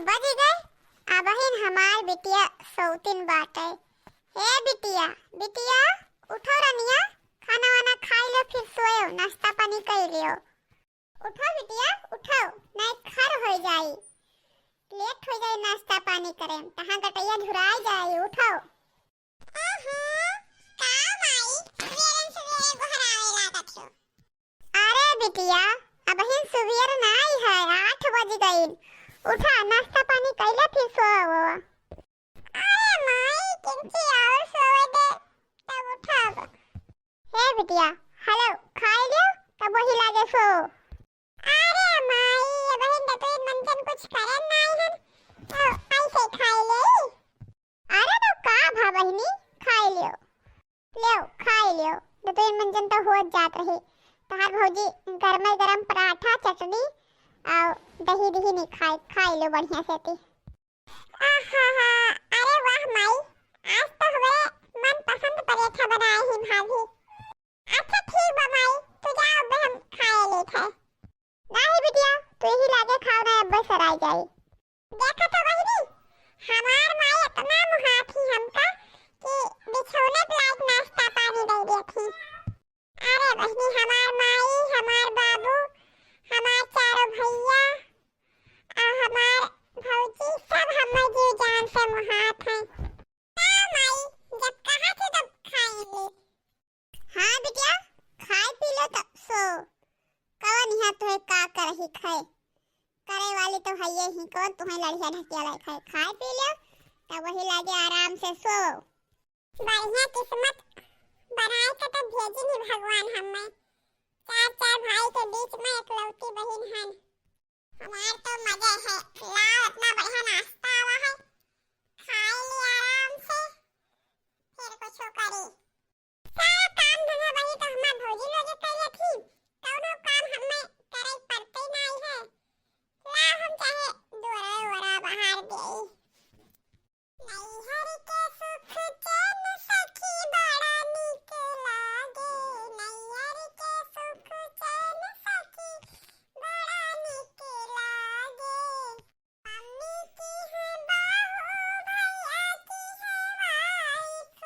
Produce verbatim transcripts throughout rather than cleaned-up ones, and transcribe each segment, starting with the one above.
बज गए, अबहिन हमार बिटिया सौतिन बाटे। हे बिटिया, बिटिया, उठो रनिया, खाना वाना खाई लो, फिर सोयो, नाश्ता पानी कर लियो। उठो बिटिया, उठो, नहीं खर हो जाई, लेट हो जाई नाश्ता पानी करे में, तहाँ गटैया झुराई जाई, उठो। आहा, का माई, सुबेरे सुबेरे गोहरावे लागत हो? अरे बिटिया, अबहिन सुबेर नाई है, आठ बज गईन। उठा, नाश्ता पानी कैला, फिर सोवो। अरे माई, किंची और सोवे दे, तब उठब। हे बिटिया, हेलो, खाई लियो, तब वही लागे सो। अरे माई, अबहिन दतुइन मंजन कुछ करन नाई हन, तो ऐसे खाई ले। अरे तो का भा बहिनी, खाई लियो। लेव, खाई लियो। दतुइन मंजन तो होत जात रही। तहार भौजी गरमे गरम पराठा, चटनी और दही दही नहीं खाए, खाई लियो बढ़िया से ती। आहा हा, अरे वाह माई, आज तो हमरे मनपसंद पराठा बनाए ही भाभी। अच्छा ठीक बा माई, तू जा, अब हम खाए लेत है। नाही बिटिया, तू यही लागे खाओ ना, अब्बे सराय जाई। देखा तो बहिनी, हमार माई इतना मुहात ही हमका कि बिछौने पे लायक नाश्ता पानी दे देत ही। अरे बहिनी, हमार माई, हमार बाबू, हमार चारों भैया, आ हमार भौजी, सब हमार जीव जान से मुहात हैं। का माई, जब कहा थे तब खाई ले। हाँ बिटिया, खाए पी लो तब सो। कवन यहाँ तुहे का करही खाए? करे वाली तो हइये ही, कवन तुहे लड़िया ढकिया लाए खाए? खाए पी लो, तब वही लागे आराम से सो। बढ़िया किस्मत बनाए के तो भेजिन ही भगवान हमें। चार, चार भाई के बीच में एकलौती बहिन हन। हमार तो मजा है, लाओ इतना बढ़िया नाश्ता आवा है, खाए ली आराम से, फिर कुछ करी। सारा काम धंधा बही तो हमार भौजी लोग के करिए थी, कौनो काम हमें करे पड़ते नहीं है। ला हम चाहे दुआरा उआरा बहार देई। नैहर के सुख चैन सखी बड़ा नीक लागे, नैहर के सुख चैन सखी बड़ा नीक लागे। मम्मी की है बहू, भैया की है वाइफ,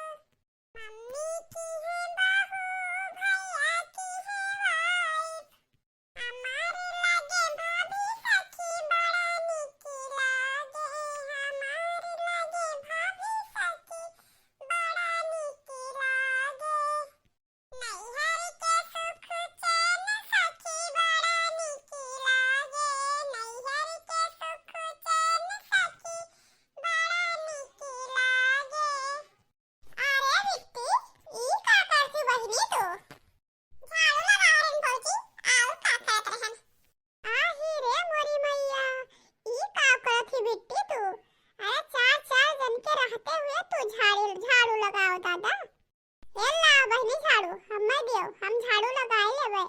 मम्मी की है बहू, भैया की है वाइफ। हमार लागे भाभी सखी बड़ा नीक लागे, हमार लागे भाभी सखी बड़ा नीक लागे। नैहर के सुख चैन सखी बड़ा नीक लागे, नैहर के सुख चैन सखी बड़ा नीक लागे। अरे बिट्टी, ई का करती बहिनी तू? झाड़ू लगाओ रही भौजी, और का करत रहन? आही रे मोरी मैया, ई का करत ही बिट्टी तू? अरे चार, चार जन के रहते हुए तू झाड़ू, झाड़ू लगाओ दादा। ए ला बहिनी झाड़ू, हम्मे दियो, हम झाड़ू लगाए लेबे।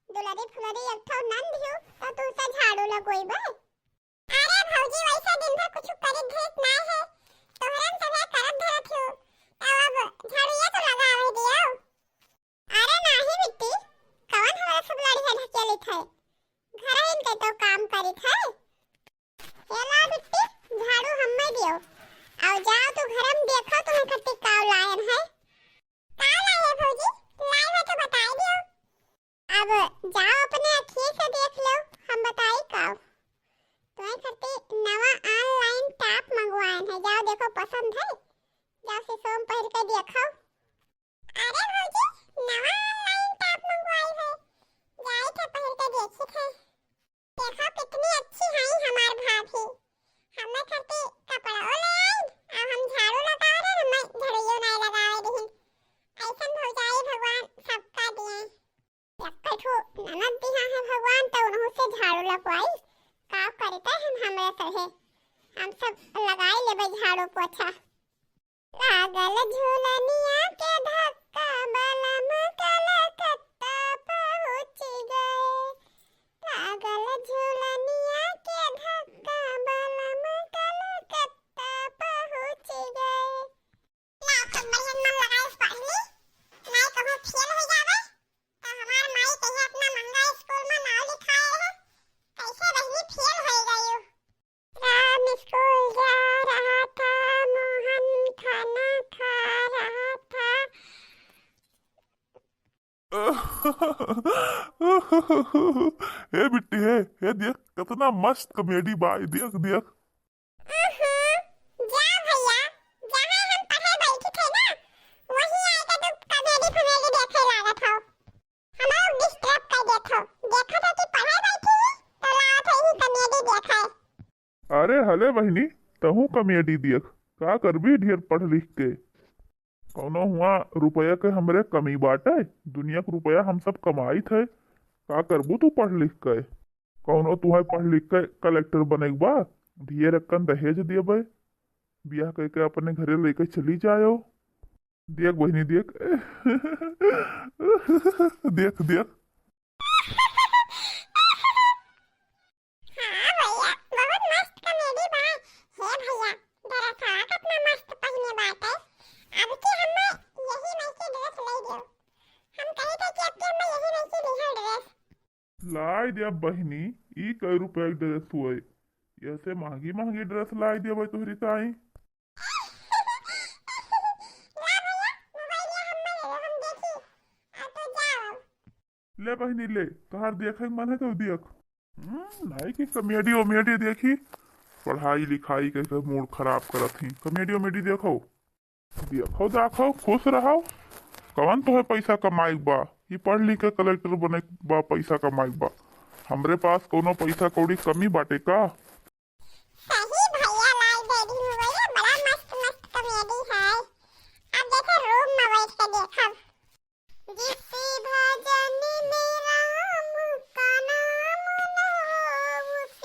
दुलरी फुलरी एक ठो नंद हियो, तो तू से झाड़ू लगोइबे। अरे भौजी, वैसे दिन भर कुछ करे धरत ना है, तोहरन सभे करत धरत हो, तब अब झाड़ू ये तो लगावे दियो। अरे नाही बिट्टी, कवन हमरा सब लड़िया ढकेलित है, घर इनके तो काम करित है। ये ला बिट्टी, झाड़ू हम्मे दियो, और जाओ तू घर में देखो तुम्हें खट्टी काव लायन है। का लाए है भौजी, लाए हो तो बताए दियो। अब जाओ अपने अखिए से देख लो, हम बताई का। तुम्हें खातिर नवा online top मंगवाए हैं, जाओ देखो पसंद है, जाओ शीशो में पहिर के देखो। अरे भौजी, नवा online top मंगवाई है, जाई थे पहिर के देखी थे। देखो कितनी अच्छी है हमार भाभी, हमें खातिर कपड़ा ले आई, अब हम झाड़ू लगा रहे, हमें झाड़ू नहीं लगावे दीहिन। ऐसन भौजाई भगवान सबका दिए। एक्कै ठो ननद दिहा है भगवान, त उनहु से झाड़ू लगवाई। का करते हम हमरे सहे, हम सब लगाई लेबै झाड़ू पोछा। लागल झूलनिया के धक्का, बलम कलकत्ता पहुँच गए। लागल झूलनिया के धक्का, बलम कलकत्ता पहुँच गए। लाओ, खूब बढ़िया मन लगाए से पढ़ ली, नाई कहूँ फेल हो जावे, तो हमार माई कहिया अपना महंगा स्कूल में नाव लिखाए रहे, कैसे बहिनी फेल हो गई हो? राम हे बिट्टी, हे, हे देख, कितना मस्त कॉमेडी बा, ई देख, देख। अहं, जा भैया, जहाँ हम पढ़े बैठी थे ना, वहीं आके तू कॉमेडी फॉमेडी देखे लागत हो। हमरो डिस्टर्ब कर देत हो। देखत हो कि पढ़े बैठी ही, तो लावत हो यही कॉमेडी देखे। अरे हले बहिनी, तहूँ कॉमेडी देख, का करबी ढेर पढ़ लिख के? कौनो हुआ रुपया के हमरे कमी बाटे? दुनिया के रुपया हम सब कमाइत है, का करबू तू पढ़ लिख के? कौनो तुहे पढ़ लिख के कलेक्टर बने के बा, ढेर अक्कन दहेज देबे, बियाह कइके अपने घरे लेके चली जायो। देख बहिनी देख, देख देख। हाँ भैया, बहुत मस्त कॉमेडी बा। हे भैया, ड्रेसवा कितना मस्त पहिने बाटे। अब की हमें यही नहीं के ड्रेस ले दो। हम कही थे कि अब की हमें यही नहीं के लिहा ड्रेस। लाई दे अब बहिनी, ई कई रुपया के ड्रेस हुए? ऐसे महंगी महंगी ड्रेस लाई देबे तोहरी ताई। ला भैया, मोबाइल ले हम ले, हम देखी। अब तो जाओ। ले बहिनी ले, तोहार देखे के मन है तो देख। हम्म, नाई की कॉमेडी ओमेडी देखी, पढ़ाई लिखाई के, के मूड खराब करत ही। कॉमेडी ओमेडी देखो, देखो, देखो, खुश रहो। कवन तोहे पैसा कमाई के बा? ई पढ़ लिख के कलेक्टर बने के बा, पैसा कमाई के बा। हमरे पास कौनो पैसा कौड़ी कमी बाटे का? सही भैया, लाई दे दी मोबाइल, बड़ा मस्त मस्त कॉमेडी है। अब देखो, रूम में बैठ के देखब। जिस भजन में राम का नाम ना हो, उस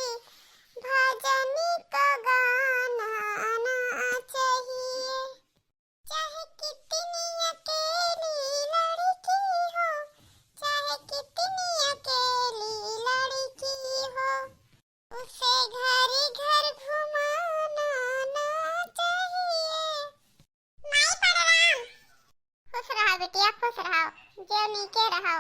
भजन का गाना आना चाहिए। चाहे कितनी अकेली लड़की हो, चाहे कितनी अकेली लड़की हो, उसे घर घर घुमाना ना चाहिए। माई प्रणाम। खुश रहो बिटिया, खुश रहो, जो नीके रहो।